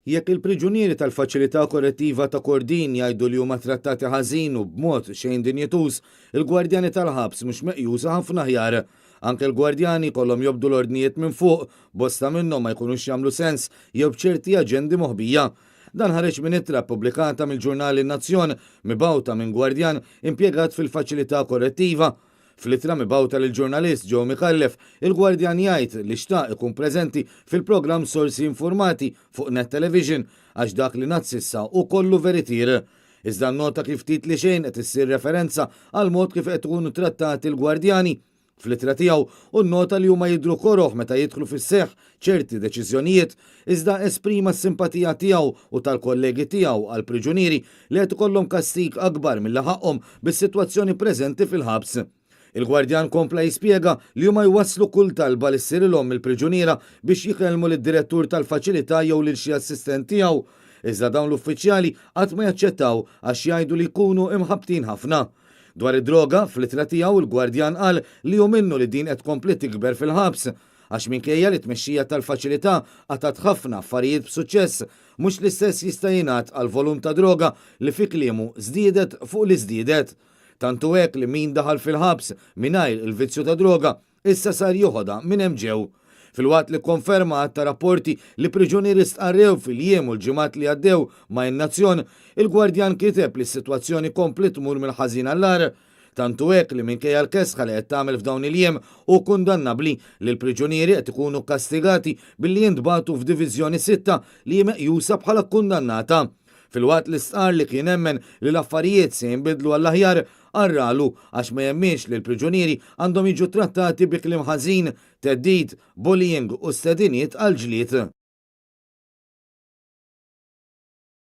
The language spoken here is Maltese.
Jekk il-priġunieri tal-Faċilità Korrettiva ta' Kordin jgħidu li huma trattati ħażin u b'mod xejn dinjituż, il-gwardjani tal-ħabs mhux meqjusa ħafna aħjar. Anke l-gwardjani jkollhom jobdu l-ordnijiet minn fuq, bosta minnhom ma jkunux jagħmlu sens jew b'ċerti aġendi moħbija. Dan ħareġ minn ittra ppubblikata mill-ġurnal In-Nazzjon mibgħuta minn gwardjan impjegat fil-Faċilità Korrettiva. Fl-ittra mibgħuta lill-ġurnalist Joe Micallef, il-gwardjan jgħid li xtaq ikun preżenti fil-programm Sorsi Informati fuq Net Television għax dak li ngħad s'issa hu kollu veritier. Iżda nnota kif ftit li xejn qed issir referenza għall-mod kif qed ikunu trattati l-gwardjani. Fl-ittra tiegħu, hu nnota li huma jidhru koroh meta jidħlu fis-seħħ ċerti deċiżjonijiet, iżda esprima s-simpatija tiegħu u tal-kollegi tiegħu għall-priġunieri li qed ikollhom kastig akbar milli ħaqqhom bis-sitwazzjoni preżenti fil-ħabs. Il-gwardjan kompla jispjega li huma jwasslu kull talba li ssirilhom mill-priġuniera biex jikellmu lid-direttur tal-faċilità jew lil xi assistent tiegħu. Iżda dawn l-uffiċjali qatt ma jaċċettaw għax jgħidu li jkunu imħabbtin ħafna. Dwar id-droga, fl-ittra tiegħu l-gwardjan qal li hu minnu li din qed tkompli tikber fil-ħabs. Għax minkejja li t-tmexxija tal-faċilità qatgħet ħafna affarijiet b'suċċess, mhux l-istess jista' jingħad għall-volum ta' droga li fi kliemu żdiedet fuq li żdiedet. Tant hu hekk li min daħal fil-ħabs mingħajr il-vizzju tad-droga, issa sar joħodha minn hemm ġew. Filwaqt li kkonferma għadd ta' rapporti li priġunieri stqarrew fil-jiem u l-ġimgħat li għaddew ma' In-Nazzjon, il-Gwardjan kiteb li s-sitwazzjoni kompliet tmur mill-ħażin għall-agħar. Tant hu hekk li minkejja l-kesħa li qed tagħmel f'dawn il-jiem, hu kundannabbli li l-priġunieri qed ikunu kkastigati billi jintbagħtu f'Diviżjoni Sitta li hi meqjusa bħala kkundannata. Filwaqt li stqarr li kien emmen li l-affarijiet se jinbidlu għall-aħjar, Qarralu għax ma jemminx li l-priġunieri għandhom jiġu trattati bi kliem ħażin, theddid, bullying u stediniet għal ġlied.